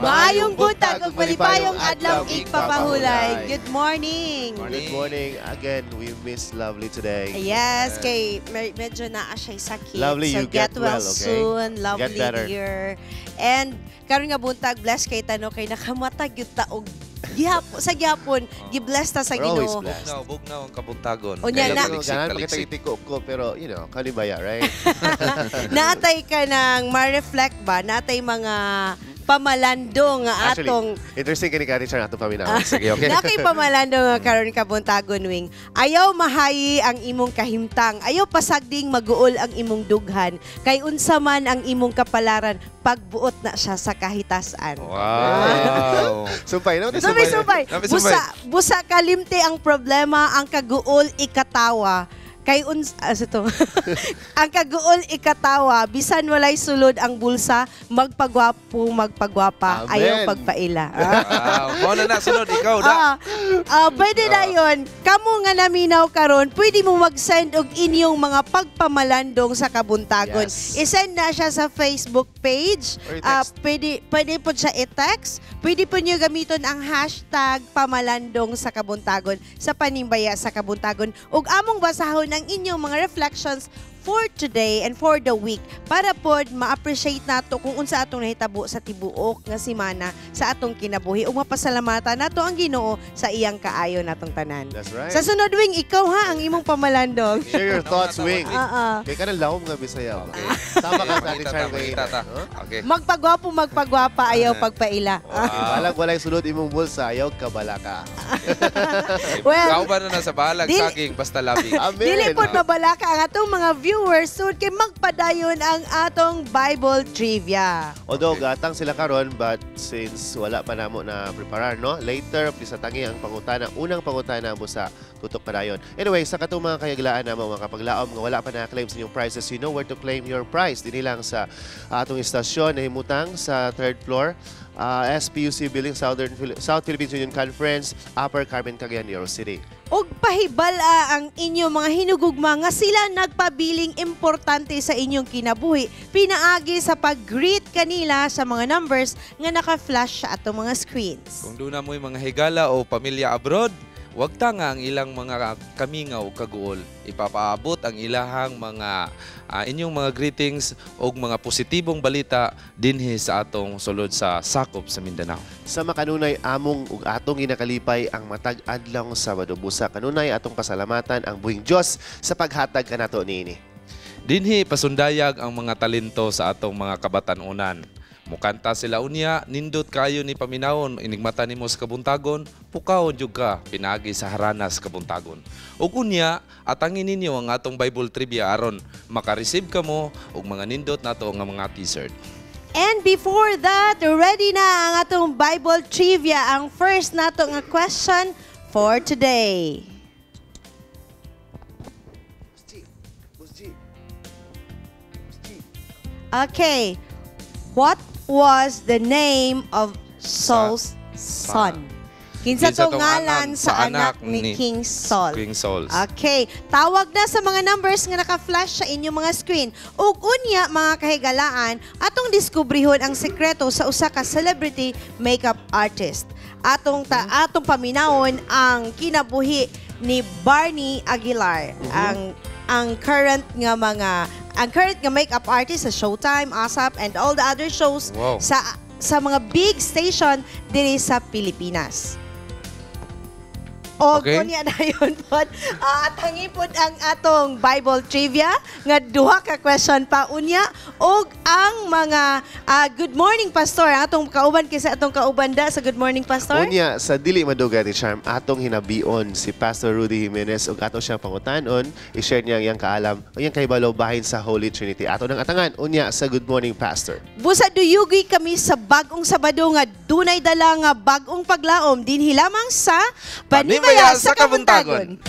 Maayong buntag ug malipayong adlaw igpapahulay. Good morning. Good morning. Again, we miss Lovely today. Yes, kay medyo naa siya sakit. Lovely, so you get well, okay? Soon. Lovely, Get better. Dear. And karon nga buntag, bless kay tano kay nakamatag gyud ta og gihapon sa gihapon, gi-bless ta sa We're always Ginoo. Blessed. Bugnaw, bugnaw ang kabuntagon. Unya Kaya na. taliksik, Ganahan pa kita taliksik. Itiko ko, pero kalibaya, right? Natay ka nang ma-reflect ba? Natay mga pamalando nga Actually, atong interesting kini ka Richard atong paminaw. Sige, okay. Nakay pamalando nga karon kabuntagon, Wing. Ayaw mahayi ang imong kahimtang. Ayaw pasagding maguol ang imong dughan. Kay unsa man ang imong kapalaran, pagbuot na siya sa kahitasan. Wow. Sumpay, no? Sumpay, sumpay. Sumpay, Busa, sumpay. Busa kalimti ang problema, ang kaguol ikatawa. Kay uns sa to? Ang kaguol ikatawa, bisan walay sulod ang bulsa, magpagwapo, magpagwapa, Amen. ayaw pagpaila. Wow. Mao na na sunod ikaw na. Pwede na yon. Kamo nga naminaw karon, pwede mo mag-send og inyong mga pagpamalandong sa kabuntagon. I-send na siya sa Facebook page. Or i-text. Pwede po siya i-text. Pwede po niyo gamiton ang #pamalandongSaKabuntagon sa Panimbaya sa Kabuntagon. Ug among basahon ang inyong mga reflections for today and for the week para pod ma-appreciate nato kung unsa atong nahitabo sa tibuok nga semana sa atong kinabuhi ug mapasalamatan nato ang Ginoo sa iyang kaayo natong tanan. That's right. Sa sunod, Wing, ikaw ha ang imong pamalandong. Share your thoughts, Wing. Oo. Kay kanang lawom nga Bisaya ba? Okay. Sama ka sa Mangita Richard ta, mangita ta. Huh? Okay. Magpagwapo, magpagwapa, ayaw pagpaila. Wow. Balag walay sulod imong bulsa, ayaw kabalaka. Well, Ikaw ba na nasa balag, saging, basta labing. Amen. Dili pod mabalaka ang atong mga viewers soon kay magpadayon ang atong Bible trivia. Although gatang sila karon, but since wala pa namo na preparar, no, later please atangi ang pangutana, unang pangutana mo sa tutok padayon. Anyway, sa katong mga kayaglaan namo, mga kapaglaom nga wala pa na-claim sa inyong prizes, you know where to claim your prize. Dinhi lang sa atong istasyon nahimutang sa third floor, SPUC Building, South Philippines Union Conference, Upper Carmen, Cagayan de Oro City. Og pahibal-a ang inyong mga hinugugma nga sila nagpabiling importante sa inyong kinabuhi pinaagi sa pag-greet kanila sa mga numbers nga naka-flash sa atong mga screens. Kung doon na mo'y mga higala o pamilya abroad, wag ta nga ang ilang mga kamingaw kaguol. Ipapaabot ang ilahang mga inyong mga greetings o mga positibong balita dinhi sa atong sulod sa sakop sa Mindanao. Sa makanunay among ug atong ginakalipay ang matag adlaw Sabado, busa kanunay atong pasalamatan ang buhing Dios sa paghatag kanato niini. Dinhi pasundayag ang mga talento sa atong mga kabatanunan. Mukanta sila unya, nindot kayo ni paminawon, inigmata nimo sa kabuntagon, pukawon jud ka pinaagi sa haranas kabuntagon. Ug unya, atangin ninyo ang atong Bible trivia aron maka-receive kamo og mga nindot nato nga mga t-shirt. And before that, ready na ang atong Bible trivia. Ang first nato nga question for today. Boss G. Boss G. Boss G. Okay. What was the name of Saul's son? Kinsa Kinsa to tong ngalan sa anak ni King Saul? King Saul. Okay, tawag na sa mga numbers nga naka-flash sa inyong mga screen. Ug unya, mga kahigalaan, atong diskubrihon ang sekreto sa usa ka celebrity makeup artist. Atong paminawon ang kinabuhi ni Barney Aguilar, ang current nga makeup artist sa Showtime, ASAP and all the other shows sa mga big station diri sa Pilipinas. O unya dayon pod. At pod ang atong Bible trivia nga duha ka question pa unya og ang mga Good Morning Pastor, ang atong kauban kaysa atong kauban da sa Good Morning Pastor. Unya, sa dili madugay ni Charm, atong hinabion si Pastor Rudy Jimenez ug ato siyang pangutanon, i-share niya ang iyang kaalam, ang iyang kahibalo bahin sa Holy Trinity. Ato nang atangan unya sa Good Morning Pastor. Busa duyugi kami sa bagong Sabado nga dunay dala nga bagong paglaom dinhi lamang sa Panimbaya sa Kabuntagon.